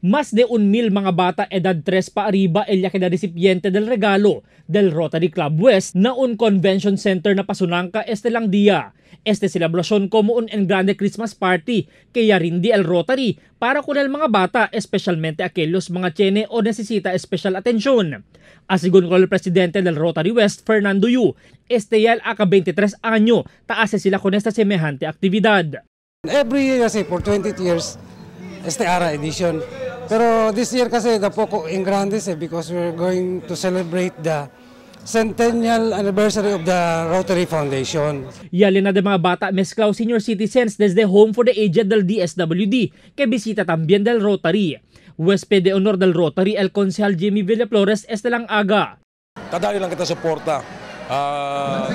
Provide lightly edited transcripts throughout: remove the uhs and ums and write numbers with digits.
Más de 1,000 mga bata edad 3 pa arriba el ya queda recipiente del regalo del Rotary Club West na un convention center na pasunangka este lang dia. Este celebración como un en grande Christmas party que ya rindi el Rotary para con el mga bata, especialmente aquellos mga tiene o necesita especial atención. Asigun con el presidente del Rotary West, Fernando Yu, este ya el aka 23 año, taase sila con esta semejante actividad. Every year kasi for 20 years, este ara edition. Pero this year kasi the poco en grande because we're going to celebrate the centennial anniversary of the Rotary Foundation. Yali na de mga bata mezclao senior citizens desde Home for the Aged del DSWD que visita también del Rotary. Huésped de honor del Rotary el concejal Jimmy Villaflores este lang aga. Tadali lang kita suporta.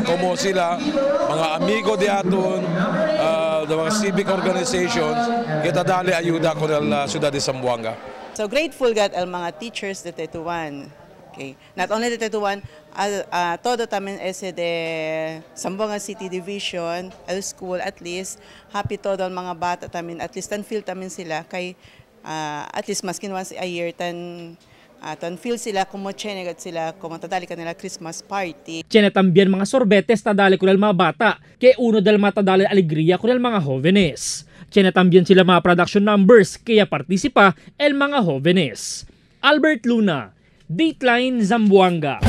Como sila, mga amigo de aton, the mga civic organizations, kita dali ayuda con la ciudad de Zamboanga. So grateful God al mga teachers de Tetuan. Okay. Not only de Tetuan, todo también ese de Zamboanga City Division, el school at least, happy todo ang mga bata tamin, at least tan feel tamin sila kay at least maskin once a year tan feel sila como chenegat sila como tadali kanila Christmas party. Tiene también mga sorbetes tadali con el mga bata que uno del matadali alegría con el mga jóvenes. Tiene también sila mga production numbers kaya participa el mga jóvenes. Albert Luna, Dateline Zamboanga.